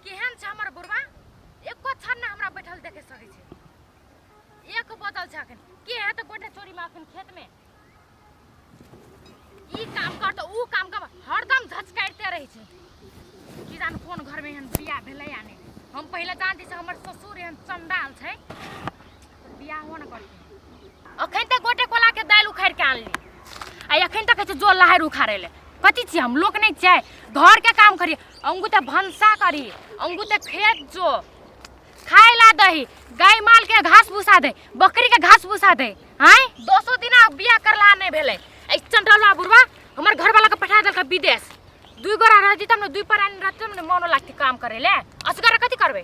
केहन छै हमर बुढ़वा, एको क्षण ने हमरा बैठल देखे सकै छै। एक बदल छै अखन के हेतै गोटे चोरीमे अखन खेतमे ई काम कर तऽ ऊ काम कर, हरदम झचकारिते रहै छै। की जान कोन घरमे एहन बियाह भेलै या नहि। हम पहिले जानती से हमर ससुर एहन चंडाल छै तऽ बियाहो ने करती। अखन तक गोटे कोला के दालि उखाड़ि के आनली आ अखन तक कहै छै जो लहरि उखाड़ै लए। कथी छियै हम? लोक नहि छियै? घरके काम करी, अंगू तऽ भनसा करी, अंगू तऽ खेत जो, खाय ला दही, गाय माल के घास भूसा दे, बकरी के घास भूसा दे। आय दसो दिना बियाह करला नहि भेलै, एहि चंडलवा बुढ़वा हमर घरवाला के पठा देलकै विदेश। दुई गोरा रहती तब ने, दुई प्राणी रहती तब ने मनो लागतै काम करे ले। असगर कथी करबै?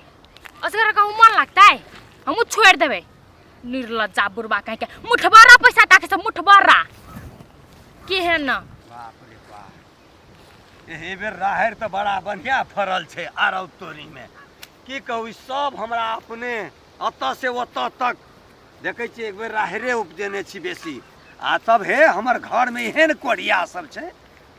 असगर कहूँ मन लागतै? हमहूँ छोड़ि देबै। निर्लज्जा बुढ़वा कहीं के मुठबरा पैसा ताके से मुठबरा केहन न। बाप रे बाप, एहि बेर राहरि तऽ बड़ा बढ़िया फड़ल छै आरौ तोरीमे। की कहू, ई सब हमरा अपने एतऽ से ओतऽ तक देखै छियै। एक बेर राहरे उपजेने छी बेसी आ तब हे हमर घरमे एहन कोढ़िया सब छै,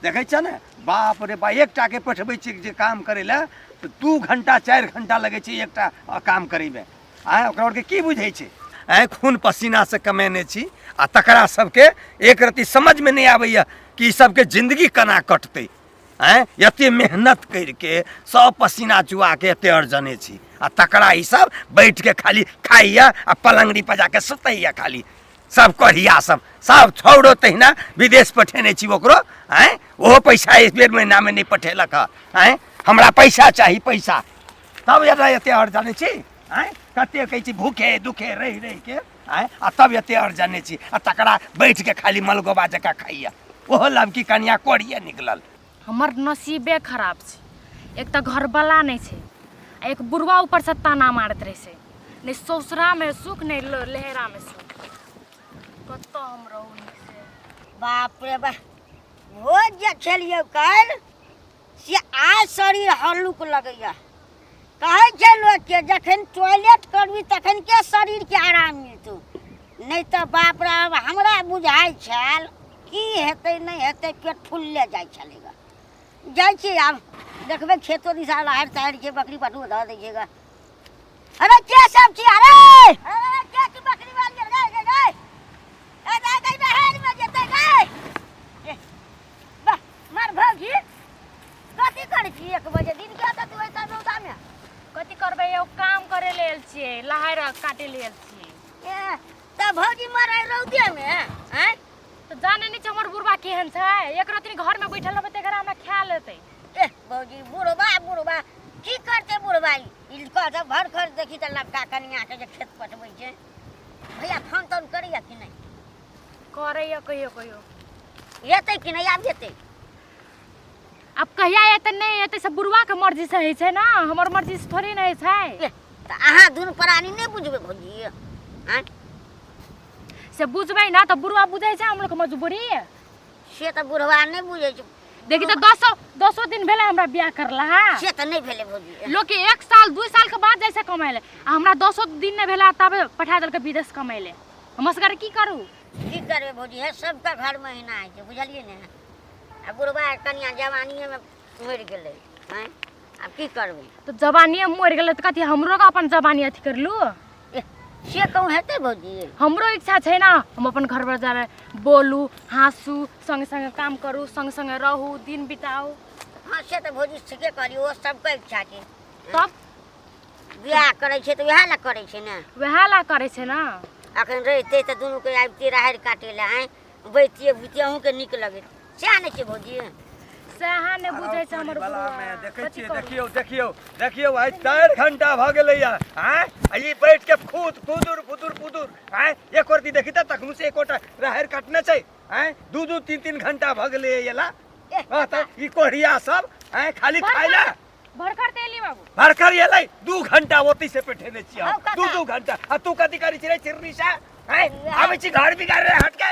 देखै छ ने। बाप रे बा, एकटाके पठबै छियै जे काम करै लए तऽ 2 घंटा 4 घंटा लगै छै एकटा काम करैमे। आँय, ओकरा आरके की बुझै छै? आँय, खून पसीनासँ कमेने छी आ तकरा सबके एक रत्ती समझमे नहि आबैए कि ई सबके जिन्दगी केना कटतै। आँय, एते मेहनत करिके सब पसीना चुआके एते अर्जने छी आ तकरा ई सब बैठके खाली खाइए आ पलङ्गड़ी पर जाके सुतैए खाली। सब कढ़िया सब सब छौड़ो तहिना विदेश पठेने छी ओकरो। आँय, ओहो पैसा एक बेर महीनामे नहि पठेलक हँ। आँय, हमरा पैसा चाही, पैसा तब एना एते अर्जने छी। आँय, कते कहै छी भूखे दुखे रहि रहि के। आँय, आ तब एते अर्जने छी आ तकरा बैठ के खाली मलगोबा जकाँ खाइए। ओहो लबकी कनिया कोढ़िए निकलल। हमर नसीबे खराब छै, एक तऽ घरवला नहि छै आ एक बुढ़वा ऊपरसँ ताना मारैत रहै छै। नहि ससुरामे सुख, नहि लहेरामे सुख, कतऽ हम रहू नीकसँ? बाप रे बा, भोज जे खेलियै काल्हि से आइ शरीर हल्लुक लगैया। कहै छै लोकके जखन टॉयलेट करबी तखन के शरीरके आराम मिलतौ, नहि तऽ बाप रे बाप, हमरा बुझाइ छल की हेतै नहि हेतै, पेट फुलले जाइ छलै ग। जाइ छी आब देखबै खेतो दिशा लहरि तहरि छै, बकरी पटुओ धऽ दै छै ग। अरे के सब छी? अरे अरे के छी बकरी वाली? गे गे गे ए जा गई नहर में जेतै गे। ए, वाह मार भौजी, कथी करै छी 1 बजे दिन के? तऽ तू ऐसा रौदा में कथी करबै यौ, काम करे लेल छियै, लहरि काटे लेल छियै। ए तऽ भौजी मरै रौदे में? आँय, तऽ जाने नहि छै हमर बुढ़बा केहन छै, एक रत्ती घरमे बैठल रहबै तऽ एकरा हमरा खा लेतै। ए भौजी, बुढ़बा बुढ़बा की करतै बुढ़बा? ई कहत भर खर्च देखी तऽ नवका कनिया के जे खेत पटबै छै। भैया फोन तोन करैया कि नहि? करैया कहियो कहियो। एतै कि नहि आब एतै? आब कहिया एतै नहि एतै से बुढ़वा के मर्जी से होइ छै ने, हमर मर्जी से थोड़े ने होइ छै। ए, तऽ अहाँ दुनू प्राणी नहि बुझबै भौजी? आँय, से बुझबै ने तऽ बुढ़वा बुझै छै हमलोग के मजबूरी। से तऽ बुढ़वा नहि बुझै छै। देखी तऽ दसो दिन भेलै हमरा बियाह करला हा। से तऽ नहि भेलै भौजी। लोक के 1 साल 2 साल के बाद जाइ छै कमाइ लए आ हमरा दसो दिन नहि भेलै तबे पठा देलकै विदेश कमाइ लए। हम असगर की करू? की करबै भौजी, हे सबके घरमे एहिना होइ छै, बुझलियै ने। आ बुढ़वा कनिया जवानिएमे मरि गेलै। आँय, आब की करबै? तऽ जवानिए मरि गेलै तऽ कथी हमरो के अपन जवानी अथी करलू? ए, से कहूँ हेतै भौजी? हमरो इच्छा छै ने हम अपन घर पर जाबे बोलू हाँसू, संगे संगे काम करू, संगे संगे रहू, दिन बिताउ। हँ से तऽ भौजी ठीके कहलियै, ओ सबके इच्छा छै। तब बियाह करै छै तऽ वएह लए करै छै ने। वएह लए करै छै ने। अखन रहितै तऽ दुनूके आबितियै राहरि काटै लए। आँय, बैठतियै बुझतियै, अहूँके नीक लगैत, सएह ने छै भौजी? सएह ने बुझै छै हमर बला बुढ़वा। मे देखै कथी छियै? करू? देखियौ देखियौ देखियौ, आइ 4 घंटा भऽ गेलैया। आँय, आ ई बैठ के खुद फुदुर फुदुर फुदुर। आँय, एको रत्ती देखी तऽ तखनो से एकोटा राहरि काटने छै? आँय, 2 2 3 3 घंटा भऽ गेलैया एला। हँ तऽ ई कोढ़िया सब आँय खाली खाइ लए भरकर तेली बाबू भरकर एलै, 2 घंटा ओतै से पेठेने छियै हौ काका। 2 2 घंटा। आ तू कथी करै छी रे चिरनी से? आँय, आबै छी घर बिगाड़े हट के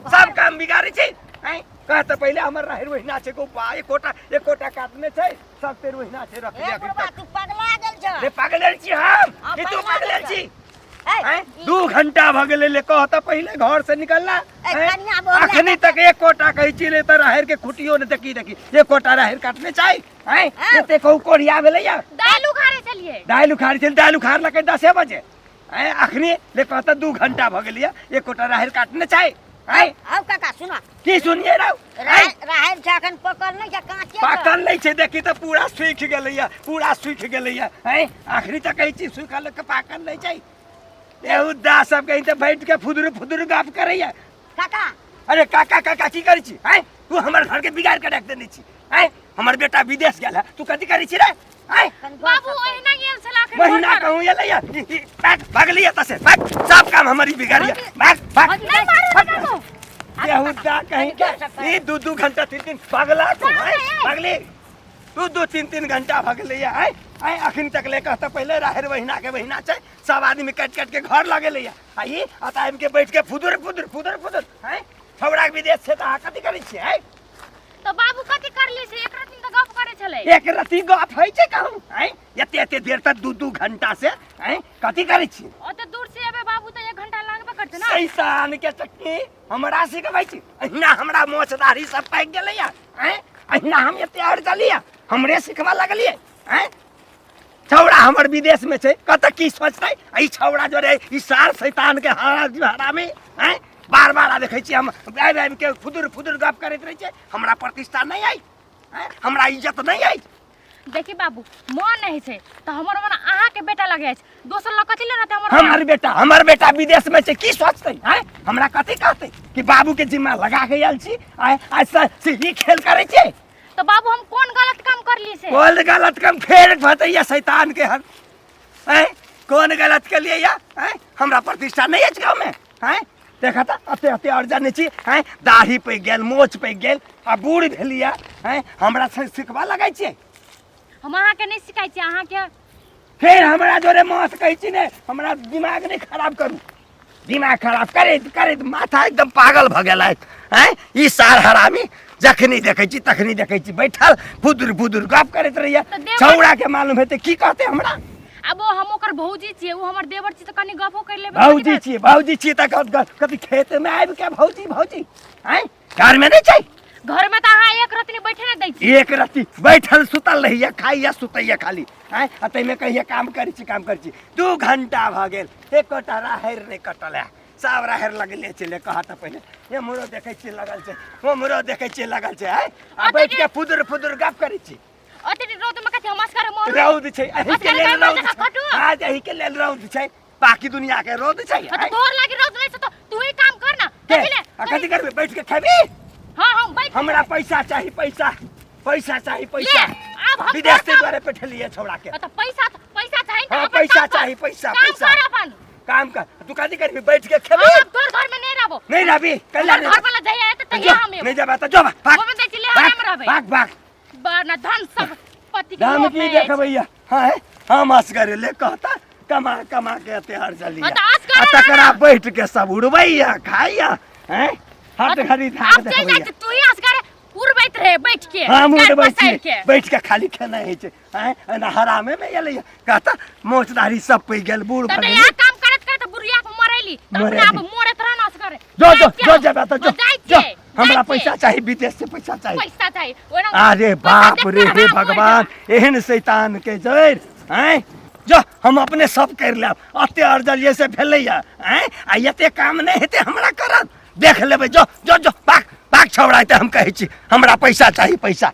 सब काम बिगाड़ै छी। आँय, कह तऽ पहिले हमर राहरि ओहिना छै गो बा, एकोटा एकोटा काटने छै? सब तेर ओहिना छै रखले ए अखन बुढ़बा तक। तू पगला गेल छ रे पागल छी हम हाँ, कि तू पगला पागल गेल छी? ए, आँय, 2 घंटा भऽ गेलै ले, कह तऽ पहिले घर से निकलला। ए, आँय, कनिया बोलला अखनी तक एकोटा कहै छी ले तऽ राहरि के खुटियो ने देखी देखी एकोटा राहरि काटने छै? आँय, हाँ। एते कहू कोढ़िया भेलैया। दालि छलियै? दालि उखाड़ छल, दालि उखाड़लकै 10 बजे। आँय, अखनी ले कहता 2 घंटा भऽ गेलियै, एकोटा राहरि काटने छै। आँय, आउ काका सुन। की सुनिए रौ? राहरि छै अखन पकल नहि छै, काँचे छै। पाकल नहि छै, देखी तऽ पूरा सूखि गेलैया, पूरा सूखि गेलैया। आँय, अखनी तऽ कहै छी सूखल के पाकल नहि छै। एहू दा सब कहीं तऽ बैठ के फुदुर फुदुर गप करैया। काका। अरे काका काका की करै छी? आँय, तू हमर घर के बिगाड़ के रख देने छी। आँय, हमर बेटा विदेश गेल है, तू कथी करै छी रे? आँय बाबू ओहिना गेल छला अखन महीना घर पर। कहूँ एलै या भाग भागली एतऽ से, भाग, सब काम हमर ई बिगाड़िया, भाग भाग। नहि मारू ने बाबू। यहूदा कहीं के ई दू दू घंटा तीन तीन पगला तू। आँय, पगली दू दू तीन तीन घंटा भगलै आँय। आँय, अखन तक ले कहता पहिले राहरि महीना के महीना छै, सब आदमी काटि काटि के घर लगेलै आ ई अतऽ आबि के बैठ के फुदुर फुदुर फुदुर फुदुर। आँय, छौड़ा के विदेश छै तऽ अहाँ कथी करै छियै? आँय तऽ बाबू कथी करली से एक रात तऽ गप करै छलै। एक रत्ती गप होइ छै कहूँ? आँय, एते एते देर तक दू दू घंटा से आँय कथी करै छी? ओते दूर से एबै बाबू तऽ 1 घंटा लागबे करतै ना। शैतान के चटनी हमरा सिखबै छी? अहिना हमरा मोछ दाढ़ी सब पाकि गेलैया। आँय, अहिना हम एते अड़ चलियै, हमरे सिखबऽ लगलियै। आँय, छौड़ा हमर विदेश में छै, कतऽ की सोचतै ई छौड़ा जोरे, ई सार शैतान के हरामी। आँय, बार बार आ देखै छियै हम आबि आबि के फुदुर फुदुर गप करैत रहै छै। हमरा प्रतिष्ठा नहि अछि? आँय, हमरा इज्जत नहि अछि? देखी बाबू, मन नहि छै तऽ हमर मन अहाँके बेटा लगे अछि, दोसर लग कथी ले रहतै हमर मन? हमर बेटा, हमर बेटा विदेश में छै, की सोचतै? आँय, हमरा कथी कहतै कि बाबू के जिम्मा लगा के आयल छी, आँय, आइ से ई खेल करै छियै? तऽ बाबू हम कोन गलत काम करली से? कोन गलत काम फेर भतैया शैतान के हन। आँय, कोन गलत के लिए या? आँय, हमरा प्रतिष्ठा नहीं अछि गाँव में? आँय, देखा तऽ अते अते और जानै छी। आँय, दाढ़ी पैक गेल, मोछ पैक गेल आ बूढ़ भेलिया। आँय, हमरा से सिखबा लगै छियै? हम अहाँके नहि सिखाइ छी अहाँके। फेर हमरा जोरे माथ कहै छी ने, हमरा दिमाग नहि खराब करू। दिमाग खराब करैत करैत माथा एकदम पागल भऽ गेल अछि। आँय, ई सार हरामी जखनी देखै छी तखनी देखै छी बैठल फुदुर फुदुर गप करैत रहैया। तऽ देवर- छौड़ा के मालूम हेतै की कहतै हमरा? आब ओ हम ओकर भौजी छियै, ओ हमर देवर छी, तऽ कनि गपो करि लेबै। भौजी छियै, भौजी छियै तऽ कथी खेत में आबि के भौजी भौजी? आँय, घर में नहि छै? घर में तऽ अहाँ एक रत्ती बैठे नहि दै छी। एक रत्ती बैठल सुतल रहैया, खाइया सुतैया खाली। आँय, आ ताहिमे कहिया काम करै छी, काम करै छी। 2 घंटा भऽ गेल, एकोटा राहरि नहि कटल है, सब राहरि लगले छै। ले कहत तऽ पहिले एम्हरो देखै छियै लगल छै, ओम्हरो देखै छियै लगल छै। आँय, आ बैठ के फुदुर फुदुर गप करै छी। ओते रौद में कथी हम असगर मरू? रौद छै एही के असगर लेल, गाय रौद जकाँ छै। खटू? आज एही के लेल रौद छै, बाकी दुनिया के रौद छै? हाँ, तऽ तोहर लागी रौद नहि छै तऽ तू ही काम कर ना। के? कथी ले? आ कथी करबै, बैठ के खेबी? हाँ, हम बैठ के हमरा खेबै। पैसा चाही, पैसा, पैसा चाही, ले, पैसा। आब हम विदेश तोहर से काम- द्वारे पठेलियै छौड़ा के। हाँ, तऽ पैसा पैसा चाही तऽ हाँ, अपन पैसा काम कर। चाही, पैसा, काम पैसा। कर अपन काम कर। तू कथी करबी, बैठ के खेबी? हम अब तोहर घर में नहीं रहबो। नहीं रहबी? कैला हमर नहीं? घर वाला जहिया एतै तहिया जो, हम एबो। नहीं जेबा तऽ जो, भाग। हम जाइ छी, लेहरा में रहबै। भाग भाग। बना धन सब पति के दाम लोभ की में अछि। देखबैया? हाँ, हम असगरे ले कहता कमा कमा के एते हर जलिया। हाँ, तऽ असगरे आ तकरा रहना। बैठ के सब उड़बैया खाइया। हैं, हट घड़ी थाक आब चलि जाइ देखबैया। छी, तू ही असगरे उड़बैत रहे बैठ के, हम पैर उड़बै पसारि छी के। बैठ के खाली खेनाइ होइ छै। हैं, एना हरामे मे एलैया, कहता मोछ दाढ़ी सब पैक गेल, बूढ़ तऽ भऽ तऽ गेलै। इएह काम करैत करैत बुढ़िया के मरैली तऽ अपना आप मरैली। मरैत रह ना असगरे। जो जाइ जो छियै जो हम। जेबा तऽ जो। हँ, जाइ जो छियै, हमरा जाइ पैसा छियै। चाही, विदेश से पैसा चाही। पैसा चाही ओना अरे पैसा बाप देखते रे, हे हराम मरि भगवान, जेबा। एहन शैतान के जड़ि। आँय, जो हम अपने सब कर लेब, एते अरजलियै से भेलैया। आँय, आ एते काम नहि हेतै हमरा करत, देख लेबै। जो जो जो, भाग भाग छौड़ा, एते हम कहै छी हमरा पैसा चाही, पैसा।